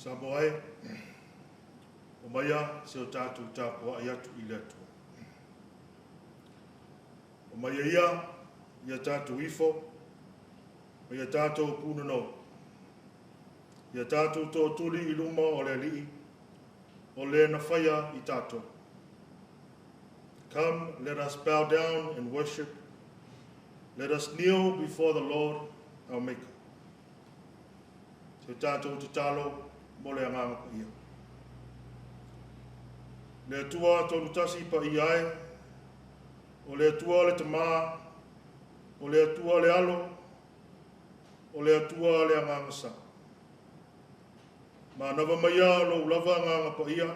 Samoa e, omaia se o tatou tapuai atu i le Atua. Omaia ia ia tatou ifo ma ia tatou pūnonou. Ia tatou tootuli i luma o le Alii o le na faia i tatou. Come, let us bow down and worship. Let us kneel before the Lord our Maker. Se tatou tatalo mo le agaga paia. Le Atua tolu tasi paia e, o le Atua le Tama, o le Atua le Alo, o le Atua le Agaga Sa. Manava maia lou lava agaga paia,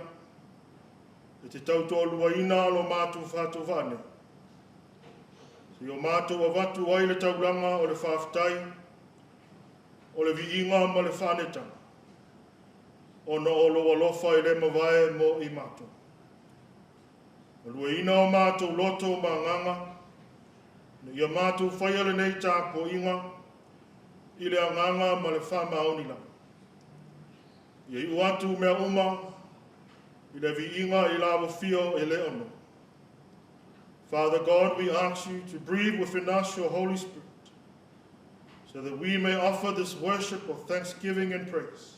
e te tautoaluaina lo matou faatauvaa nei. Seia o matou avatu ai le taulaga o le faafetai, o le viiga ma le faanetaga, ona o lou alofa e le mavae mo i matou. Malueina o matou loto ma agaga, ina ia matou faia lenei tapuaiga i le agaga ma le faamaoni lava. Ia iu atu mea uma i le viiga i lau afio e le ono. Father God, we ask you to breathe within us your Holy Spirit, so that we may offer this worship of thanksgiving and praise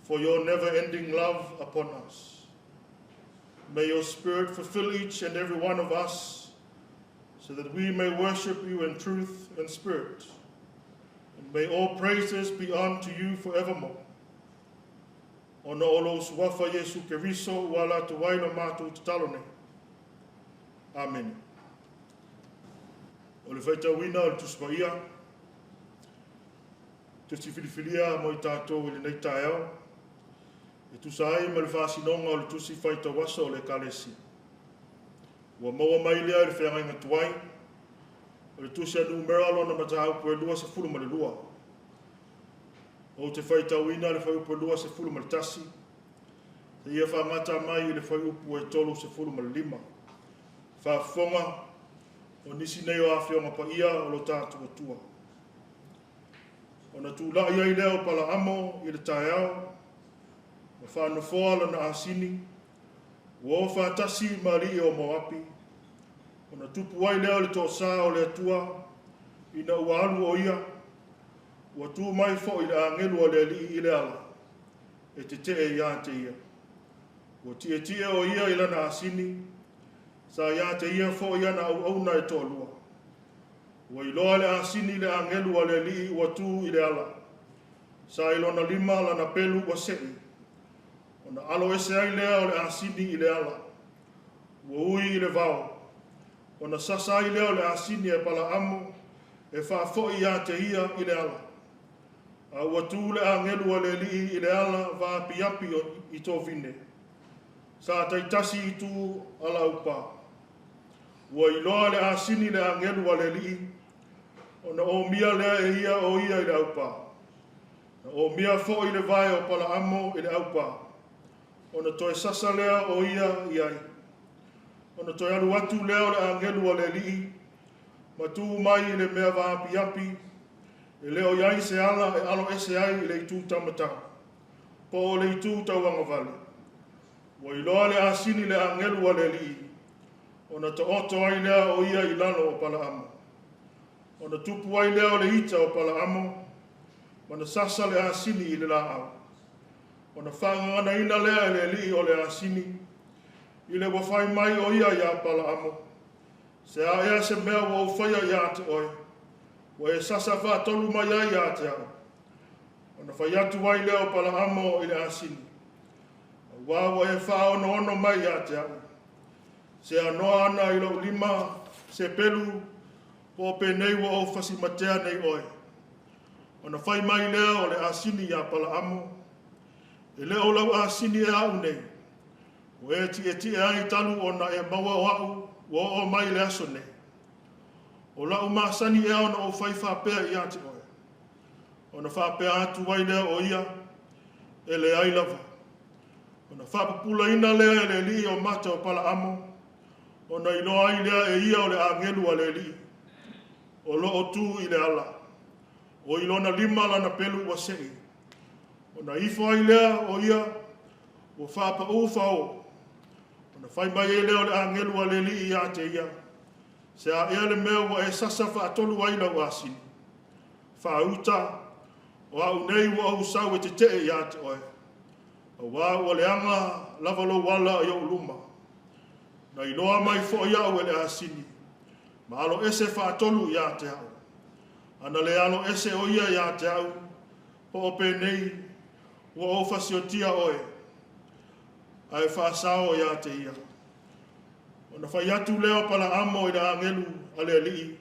for your never-ending love upon us. May your Spirit fulfill each and every one of us, so that we may worship you in truth and spirit. And may all praises be unto you forevermore. Ona o lou suafa Iesu Keriso ua ala atu ai lo matou tatalo nei. Amene. O le faitauina o le Tusi Paia, tusi filifilia mo i tatou i lenei taeao, e tusa ai ma le faasinoga o le tusi faitauaso o le Ekalesia. Ua maua mai lea i le feagaiga tuai, o le tusi a Numera lona mataupu e 22. Ou te faitauina le fuaiupu e 21, seia faagata mai i le fuaiupu e 35. Faafofoga o nisi nei o afioga paia o lo tatou Atua. Ona tulai ai lea o Palaamo i le taeao, ma faanofoa lona asini, ua o faatasi ma alii o Moapi, ona tupu ai lea o le toasā o le Atua, ina ua alu o ia, ua tu mai foi le agelu a le Alii i le ala, e tetee ia te ia. Ua tietie o ia i lana asini, sa ia te ia foi ana auauna e toalua. Ua iloa le asini le agelu a le Alii ua tu i le ala. Sa i lona lima lana pelu ua sei. Ona alo ese ai lea o le asini i le ala. Ua ui i le vao. Ona sasa ai lea o le asini e Palaamo e faafoi ia te ia i le ala. A ua tu le agelu a le Alii i le ala vaapiapi i tovine. Sa taitasi i tu alaupa. Ua iloa le asini le agelu a le Alii, ona omia lea e ia o ia i le aupa. Na omia foi le vae o Palaamo i le aupa. Ona toe sasa lea o ia i ai. Ona toe alu atu lea o le agelu a le Alii, ma tu mai i le mea vaapiapi, e le o i ai se ala e alo ese ai i le itu taumatau, po o le itu tauagavale. Ua iloa le asini le agelu a le Alii, ona taoto ai lea o ia i lalo o Palaamo. Ona tupu ai lea o le ita o Palaamo, ma na sasa le asini i le laau. Ona faagaganaina lea e le Alii o le asini, i le ua fai mai o ia ia Palaamo, se a ea se mea ua ou faia ia te oe, ua e sasa faatolu mai ai ia te au. Ona fai atu ai lea o Palaamo i le asini, auā ua e faaonoono mai ia te au. Se anoa ana i lou lima se pelu, po o penei ua ou fasimatea nei oe. Ona fai mai lea o le asini iā Palaamo, E le o lau asini ea au nei, ua e tietie ai talu ona e maua o au ua oo mai i le aso nei? O la'u masani ea ona ou fai faapea ia te oe? Ona faapea atu ai lea o ia, E leai lava. Ona faapupulaina lea e le Alii o mata o Palaamo, ona iloa ai lea e ia o le agelu a le Alii, o lo o tu i le ala, o i lona lima lana pelu ua sei. Ona ifo ai lea o ia ua faapaū fao. Ona fai mai ai lea o le agelu a le Alii ia te ia, Se a ea le mea ua e sasa faatolu ai lau asini? Faauta, o au nei ua ou sau e tetee ia te oe, auā ua leaga lava lou ala i ou luma. Na iloa mai foi au e le asini, ma alo ese faatolu ia te au. Ana le alo ese o ia ia te au, po o penei, ua ou fasiotia oe, ae faasao ia te ia. Ona fai atu lea o Palaamo i le agelu a le Alii,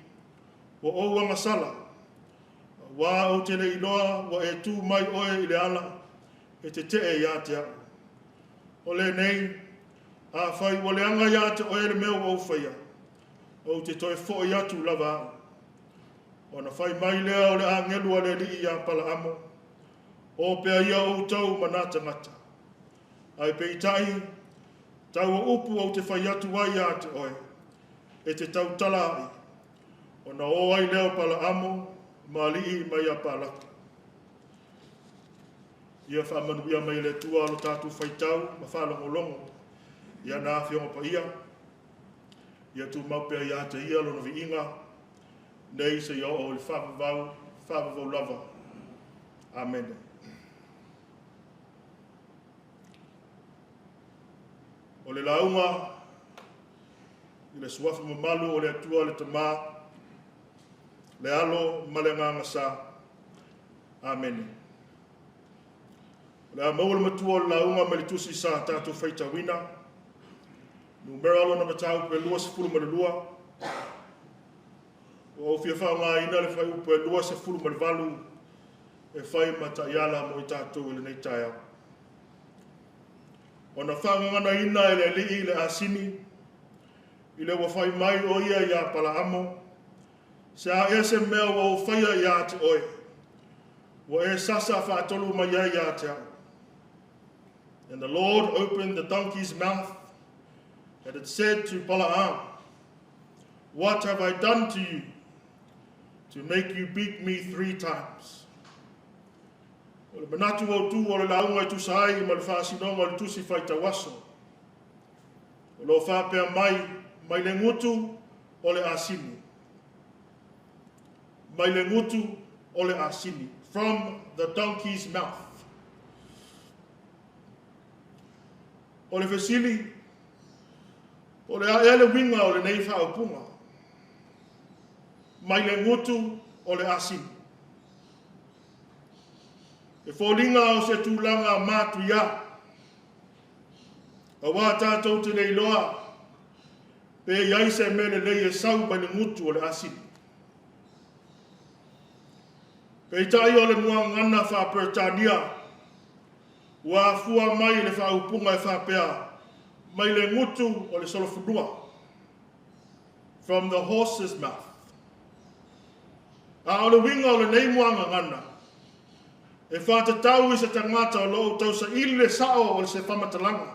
Ua ou agasala, auā ou te le iloa ua e tu mai oe i le ala e tetee ia te au. O lenei, afai ua leaga ia te oe le mea ua ou faia, ou te toe foi atu lava au. Ona fai mai lea o le agelu a le Alii ia Palaamo, O pea ia outou ma na tagata, ae peitai, tau o upu ou te fai atu ai ia te oe, e te tautala ai. Ona o ai lea o Palaamo ma alii mai ia Palaka. Ia faamanuia mai e le Atua lo tatou faitau ma faalogologo i ana Afioga Paia. Ia tumau pea ia te Ia Lona viiga, nei seia oo i le faavavau, faavavau lava. Amene. O le lauga i le suafa mamalu o le Atua le Tama, le Alo ma le Agaga Sa. Amene. O le a maua le matua o le lauga mai le tusi sa tatou faitauina, numera lona mataupu e 22. Ua ou fia faaaogaina le fuaiupu e 28 e fai ma taiala mo i tatou i lenei taeao. Ona faagaganaina e le Alii le asini, i le ua fai mai o ia iā Palaamo, Se a ea se mea ua ou faia ia te oe, ua e sasa faatolu mai ai ia te au? And the Lord opened the donkey's mouth, and it said to Balaam, What have I done to you to make you beat me three times? O le manatu autu o le lauga e tusa ai ma le faasinoga o le tusi faitau aso, o lo o faapea mai, mai le gutu o le asini. Mai le gutu o le asini. From the donkey's mouth. O le fesili, o le a ea le uiga o lenei faaupuga? Mai le gutu o le asini. E foliga o se tulaga matuia, auā tatou te le iloa pe i ai se mea lelei e sau mai le gutu o le asini. Peitai o le muagagana faa-Peretania ua afua mai i le faaupuga e faapea, mai le gutu o le solofanua, from the horse's mouth. A o le uiga o lenei muagagana, e faatatau i se tagata o lo o tausaili le sao o se faamatalaga.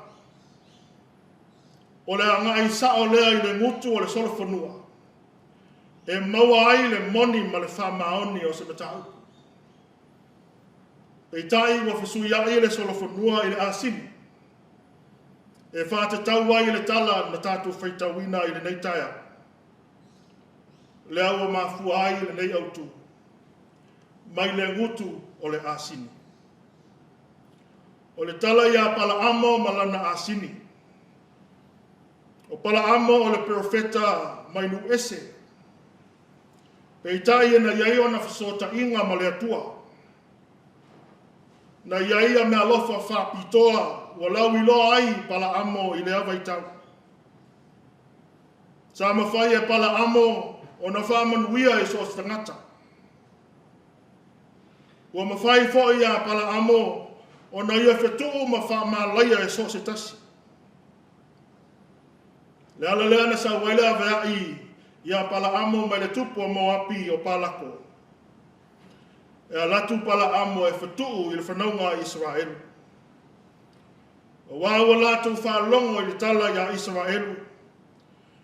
O le agai sao lea i le gutu o le solofanua, e maua ai le moni ma le faamaoni o se mataupu. Peitai ua fesuiai le solofanua i le asini, e faatatau ai i le tala na tatou faitauina i lenei taeao. Lea ua mafua ai lenei autu, mai le gutu o le asini. O le tala ia Palaamo ma lana asini. O Palaamo o le perofeta mai nuu ese. Peitai na i ai ona fesootaiga ma le Atua. Na i ai ia meaalofa faapitoa ua lauiloa ai Palaamo i lea vaitau. Sa mafai e Palaamo ona faamanuia i so o se tagata. Ua mafai foi ia Palaamo ona ia fetuu ma faamalaia e so o se tasi. O le ala lea na sau ai le aveai ia Palaamo mai le tupu o Moapi o Palako. E alu atu Palaamo e fetuu i le fanauga a Isaraelu. Aua ua latou faalogo i le tala ia Isaraelu,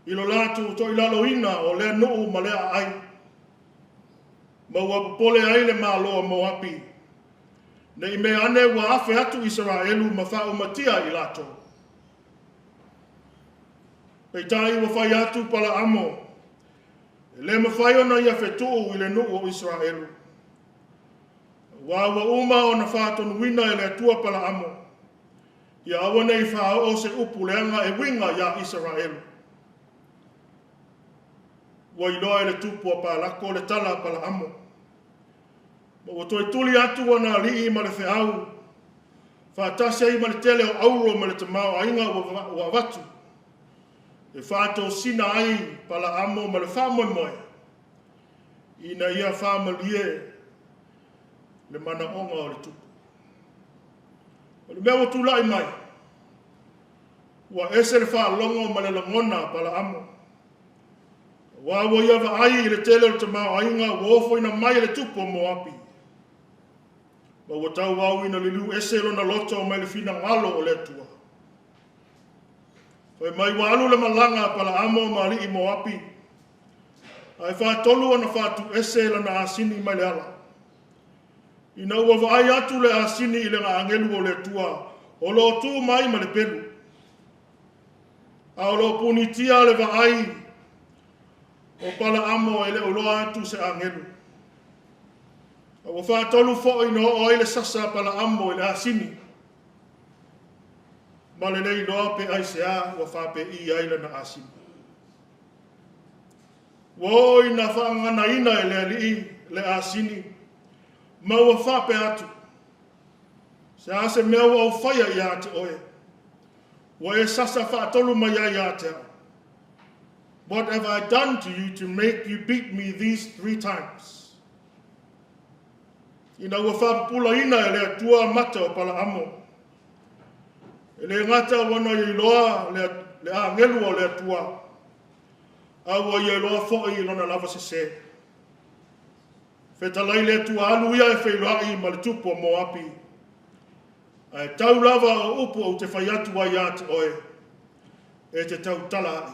i lo latou toilaloina o lea nuu ma lea aai, ma ua popole ai le malo o Moapi, ne i meaane ua afe atu Isaraelu ma faaumatia i latou. Peitai ua fai atu Palaamo, e le mafai ona ia fetuu i le nuu o Isaraelu, aua ua uma ona faatonuina e le Atua Palaamo, ia aua ne i faaoo se upu leaga e uiga ia Isaraelu. Ua iloa e le tupu o Palako le tala a Palaamo, ma ua toe tuli atu ona alii ma le feau, faatasi ai ma le tele o auro ma le tamaoaiga ua avatu, e faatosina ai Palaamo ma le faamoemoe, ina ia faamalie le manaoga o le tupu. O le mea ua tulai mai, ua ese le faalogo ma le lagona a Palaamo, aua ua ia vaai i le tele o le tamaoaiga ua ofoina mai e le tupu o Moapi, ma ua tauau ina liliu ese lona loto mai le finagalo o le Atua. Fai mai ua alu le malaga a Palaamo ma alii Moapi, ae faatolu ona faatuese lana asini mai le ala. Ina ua vaai atu le asini i le agelu o le Atua, o lo o tu mai ma le pelu, a o lo o punitia le vaai o Palaamo e le o iloa atu se agelu. A ua faatolu foi na oo ai le sasa a Palaamo i le asini, ma le le iloa pe aisea ua faapei ai lana asini. Ua oo ina faagaganaina e le alii le asini, ma ua faapea atu, se a se mea ua ou faia ia te oe, ua e sasa faatolu mai ai ia te au? What have I done to you to make you beat me these three times? Ina ua faapupulaina e le Atua mata o Palaamo, e le gata ua na iloa le agelu o le Atua, a ua ia iloa foi lona lava sese. Fetalai le Atua alu ia e feiloai ma le tupu o Moapi, ae tau lava o upu ou te fai atu ai ia te oe, e te tautala ai.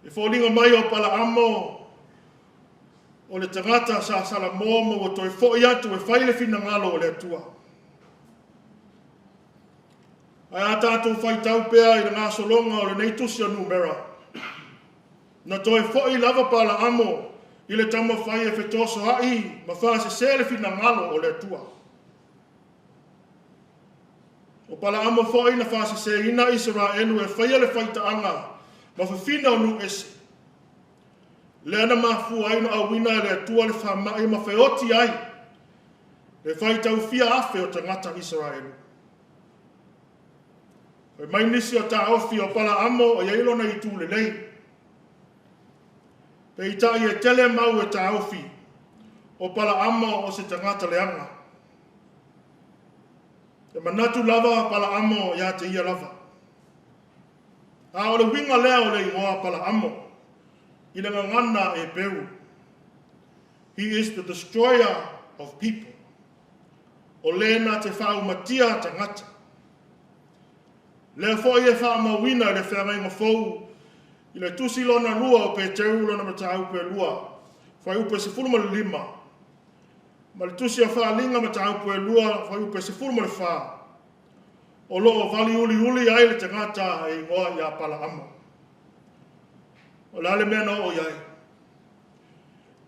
E foliga mai o Palaamo o le tagata sa salamo ma ua toe foi atu e fai le finagalo o le Atua. Ae a tatou faitau pea i le gasologa o lenei tusi o Numera, na toe foi lava Palaamo i le taumafai e fetosoai ma faasese le finagalo o le Atua. O Palaamo foi na faaseseina Isaraelu e faia le faitaaga ma fafina o nuu ese. Lea na mafua ai ona auina e le Atua le faamai ma feoti ai le faitau fia afe o tagata Isaraelu. Fai mai nisi o taofi o Palaamo e i ai lona itu lelei. Peitai e tele mau e taofi o Palaamo o se tagata leaga. E manatu lava Palaamo ia te ia lava. A o le uiga lea o le igoa Palaamo i le gagana Heperu. He is the destroyer of people. O le na te faaumatia tagata. Lea foi e faamauina i le feagaiga fou i le tusi lona lua o Peteru lona mataupu e 2, fuaiupu e 15, ma le tusi o Faaaliga mataupu e 2, fuaiupu e 14, o lo o valiuliuli ai le tagata e igoa ia Palaamo. O le a le mea na oo i ai?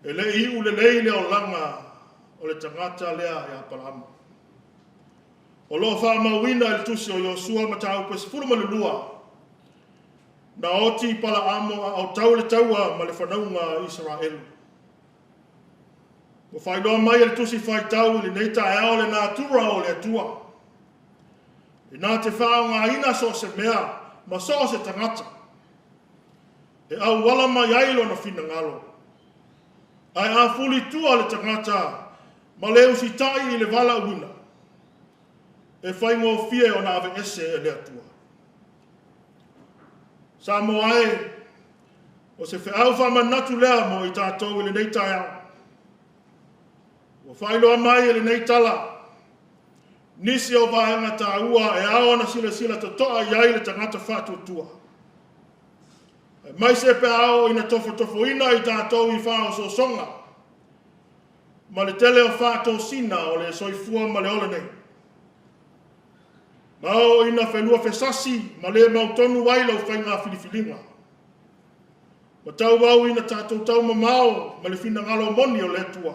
E le iu lelei le olaga o le tagata lea ia Palaamo. O lo o faamauina i le tusi o Iosua mataupu e 12, na oti Palaamo a o tau le taua ma le fanauga a Isaraelu. Ua faailoa mai e le tusi faitau i lenei taeao le natura o le Atua. Ina te faaaogaina so o se mea ma so o se tagata e auala mai ai lona finagalo. Ae a fulitua le tagata ma le usitai i le valaauina, e faigofie ona aveese e le Atua. Samoa e, o se feau faamanatu lea mo i tatou i lenei taeao. Ua faailoa mai e lenei tala nisi o vaega taua e ao ona silasila totoa i ai le tagata faatuatua. Aemaise pe a oo ina tofotofoina i tatou i faaosoosoga ma le tele o faatosina o le soifua ma le ola nei. Ma oo ina feluafesasi ma le mautonu ai lau faiga filifiliga. Ua tauau ina tatou taumamao ma le finagalo moni o le Atua.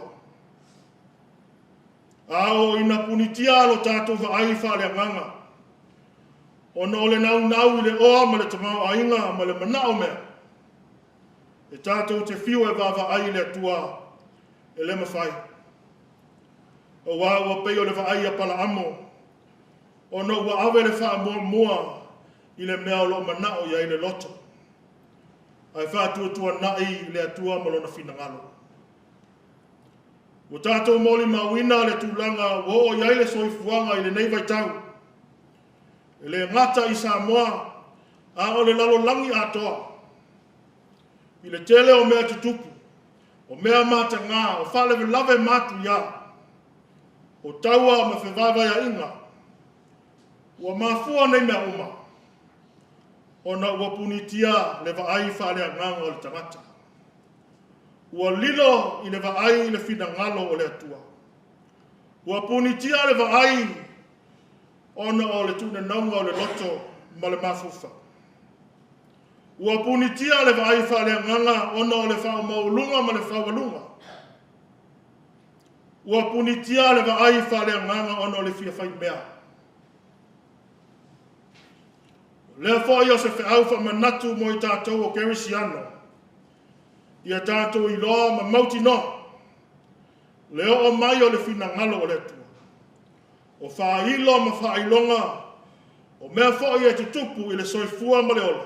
A oo ina punitia lo tatou vaai faaleagaga, ona o le naunau i le oa ma le tamaoaiga ma le manaomea, e tatou te fiu e vaavaai i le Atua, e le mafai. Aua ua pei o le vaai a Apalaamo, ona ua ave le faamuamua i le mea o lo o manao i ai le loto, ae faatuatuanai le Atua ma Lona finagalo. Ua tatou molimauina le tulaga ua oo i ai le soifuaga i lenei vaitau, e le gata i Samoa, a o le lalolagi atoa, i le tele o mea tutupu, o mea mataga, o faalavelave matuia, o taua ma fevaevaeaiga. Ua mafua nei mea uma ona ua punitia le vaai faaleagaga o le tagata. Ua lilo i le vaai le finagalo o le Atua. Ua punitia le vaai ona o le tunanauga o le loto ma le mafaufau. Ua punitia le vaai faaleagaga ona o le faamaualuga ma le faualuga. Ua punitia le vaai faaleagaga ona o le fia faimea. O lea foi o se feau faamanatu mo i tatou o kerisiano, ia tatou iloa ma mautinoa le oo mai o le finagalo o le Atua. O faailo ma faailoga, o mea foi e tutupu i le soifua ma le ola,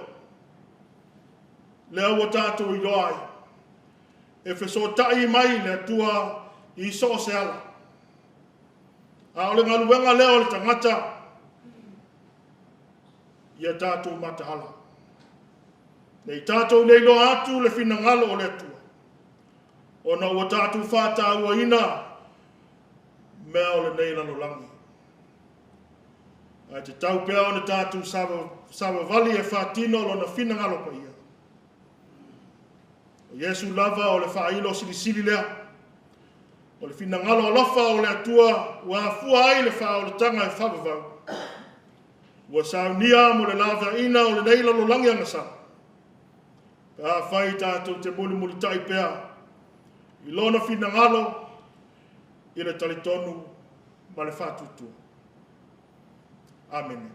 lea ua tatou iloa ai, e fesootai mai le Atua i so o se ala. A o le galuega lea o le tagata, ia tatou mataala. Ne i tatou le iloa atu le finagalo o le Atua, ona ua tatou faatauaina mea o lenei lalolagi. Ae tatau pea ona tatou savavali e faatino Lona finagalo paia. O Iesu lava o le faailo silisili lea. O le finagalo alofa o le Atua ua afua ai le faaolataga e faavavau, ua saunia mo le laveaiina o lenei lalolagi agasala, pe afai tatou te mulimulitai pea i Lona finagalo i le talitonu ma le faatuatua. Amene.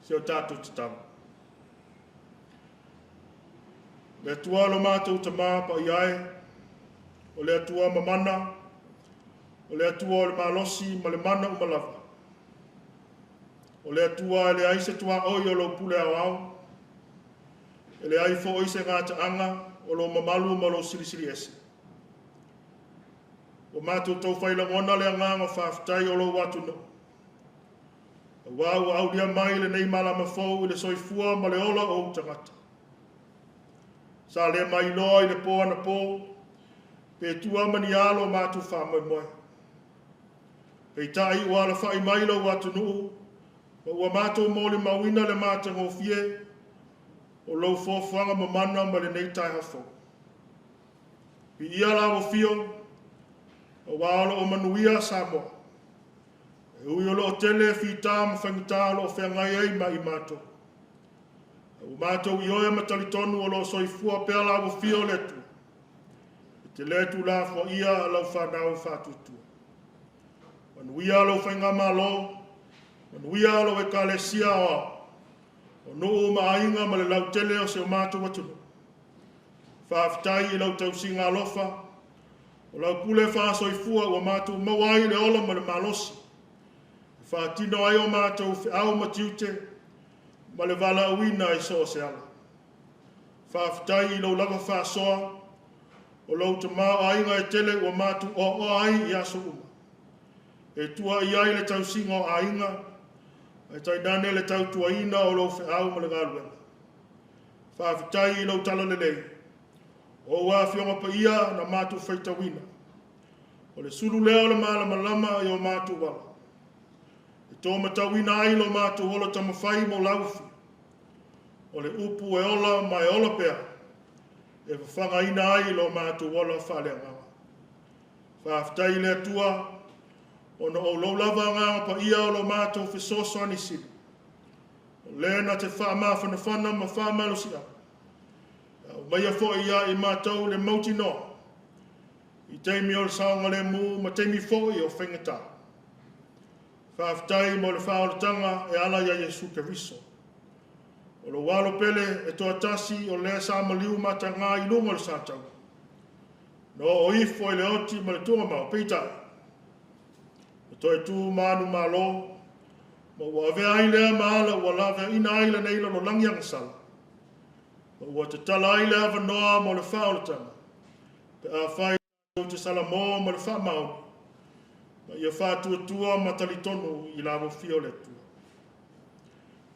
Si o tatou tatalo. Le Atua lo matou Tamā paia e, o le Atua mamana, o le Atua o le malosi ma le mana uma lava. O le Atua e leai se tuaoi o lou pule aoao, e leai foi se gataaga o lou mamalu ma lou silisili ese. Ua matou taufai lagona le agaga faafetai o lou atunuu, aua ua aulia mai lenei malama fou i le soifua ma le ola o ou tagata. Sa le mailoa i le po anapo, pe tua ma ni a lo matou faamoemoe. Peitai ua alafai mai lou atunuu, ma ua matou molimauina le matagofie o lou foafoaga mamana ma lenei taeao fou. Viia lau afio, aua o lo o manuia Samoa. E ui o loo tele fita ma faigata o lo o feagai ai ma i matou. Ua matou ioe ma talitonu o lo o soifua pea lau afio o le Atua. E te le tuulafoaia lau fanau faatuatua. Manuia lou faigamalo, manuia lou ekalesia aoao, o nuu ma aiga ma le lautele o si o matou atunuu. Faafetai i lau tausiga alofa, o lau pule faasoifua ua matou maua ai le ola ma le malosi, e faatino ai o matou feau ma tiute ma le valaauina i so o se ala. Faafetai i lou lava faasoa, o lou tamaoaiga e tele ua matou oaoa ai i aso uma. E tua i ai le tausiga o aiga, ae tainane le tautuaina o lou feau ma le galuega. Faafetai i lou talalelei, o ou afioga paia na matou faitauina. O le sulu lea o le malamalama i o matou ala. E tō matauina ai lo matou ola taumafai mo lau afio. O le upu e ola ma e ola pea, e fafagaina ai lo matou ola faaleagaga. Faafetai i le Atua, ona o lou lava agaga paia o lo matou fesoasoani sili. O le na te faamafanafana ma faamalosiau. E aumaia foi ia i matou le mautinoa, i taimi o le saogalemu ma taimi foi o faigata. Faafetai mo le faaolataga e ala ia Iesu Keriso. O lou alo pele e toatasi o lea sa maliu mataga i luga o le sataua. Na oo ifo i le oti ma le tugamau, peitai, na toe tu manumalo, ma ua avea ai lea ma ala ua laveaina ai lenei lalolagi agasala, ma ua tatala ai le avanoa mo le faaolataga, pe afai tatou te salamo ma le faamaoni, ma ia faatuatua ma talitonu i le alofia o le Atua.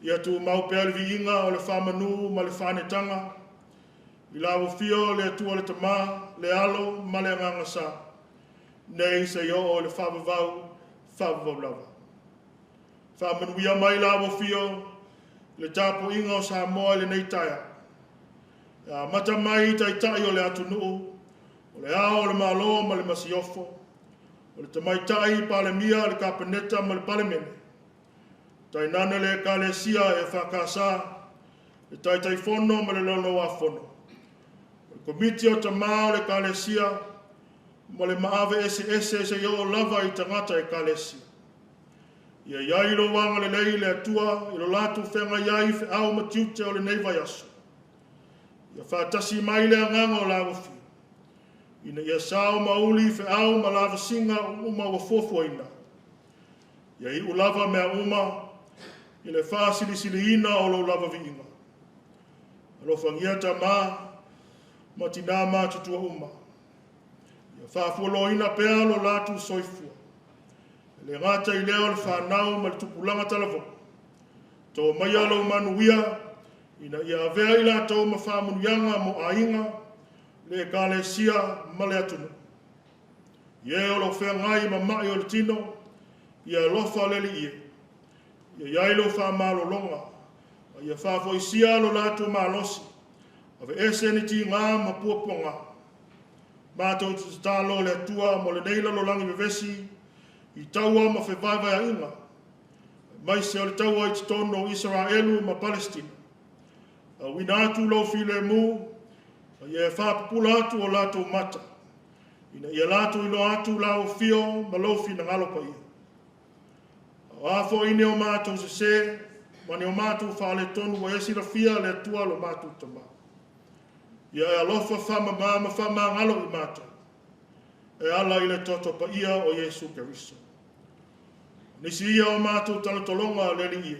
Ia tumau pea le viiga o le faamanu ma le faanetaga, i le alofia o le Atua le Tama, le Alo ma le Agaga Sa, nei seia oo i le faavavau, faavavau lava. Faamanuia mai le alofio i le tapuaiga o Samoa i lenei taeao. E amata mai i Taitai o le atunuu, o le Ao o le Malo ma le Masiofo, o le Tamaitai Palemia, le Kapeneta ma le Palemene, tainane le Ekalesia EFKS, le Taitaifono ma le Laulau-a-Fono, o le Komiti o Tama o le Ekalesia, ma le maave eseese seia oo lava i tagata Ekalesia. Ia i ai lou agalelei le Atua i lo latou feagai ai i feau ma tiute o lenei vaiaso. Ia faatasi mai le agaga o lau afio, ina ia sao ma uli feau ma lavasiga uma ua fuafuaina. Ia iu lava mea uma i le faasilisiliina o lou lava viiga. Alofagia tama ma tina matutua uma. Ia faafualoina pea lo latou soifua. E le gata i lea o le fanau ma le tupulaga talavou. To maia lou manuia ina ia avea i latou ma faamanuiaga mo aiga, le ekalesia ma le atunuu. I e o lo o feagai ma mai o le tino, ia alofa le Alii e. Ia i ai lou faamalologa, ma ia faafoisia lo latou malosi, aveese ni tiga ma puapuaga. Matou te tatalo le Atua mo lenei lalolagi vevesi i taua ma fevaevaeaiga, aemaise o le taua i totonu o Isaraelu ma Palesitina. Auina atu lou filemu, ma ia e faapupula atu o latou mata, ina ia latou iloa atu lau afio ma lou finagalo paia. O a foi ni o matou sesē ma ni o matou faaletonu ua e silafia le Atua lo matou Tama. Ia e alofa faamama ma faamagalo i matou, e ala i le toto paia o Iesu Keriso. Nisi ia o matou talotaloga le Alii e,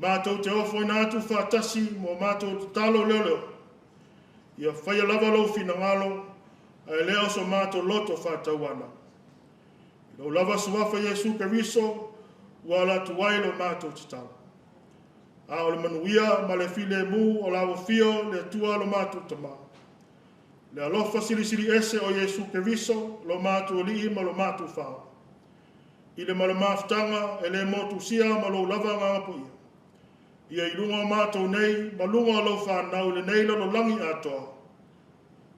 matou te ofoina atu faatasi mo matou tatalo leoleo, ia faia lava lou finagalo, ae le o so matou loto faatauanau. I lou lava suafa Iesu Keriso, ua ala atu ai lo matou tatalo. A o le manuia ma le filemu o lau afio le Atua lo matou Tama, le alofa silisili ese o Iesu Keriso, lo matou Alii ma lo matou Faaola, i le ma le mafutaga e le motusia ma lou lava Agaga Paia, ia i luga o matou nei ma luga o lau fanau i lenei lalolagi atoa,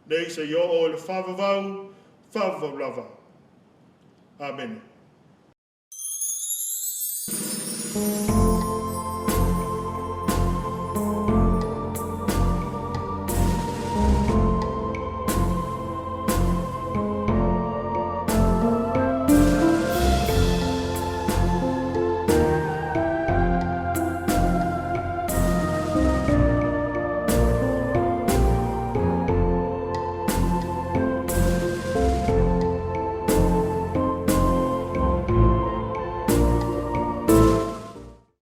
nei seia oo i le faavavau, faavavau lava. Amene.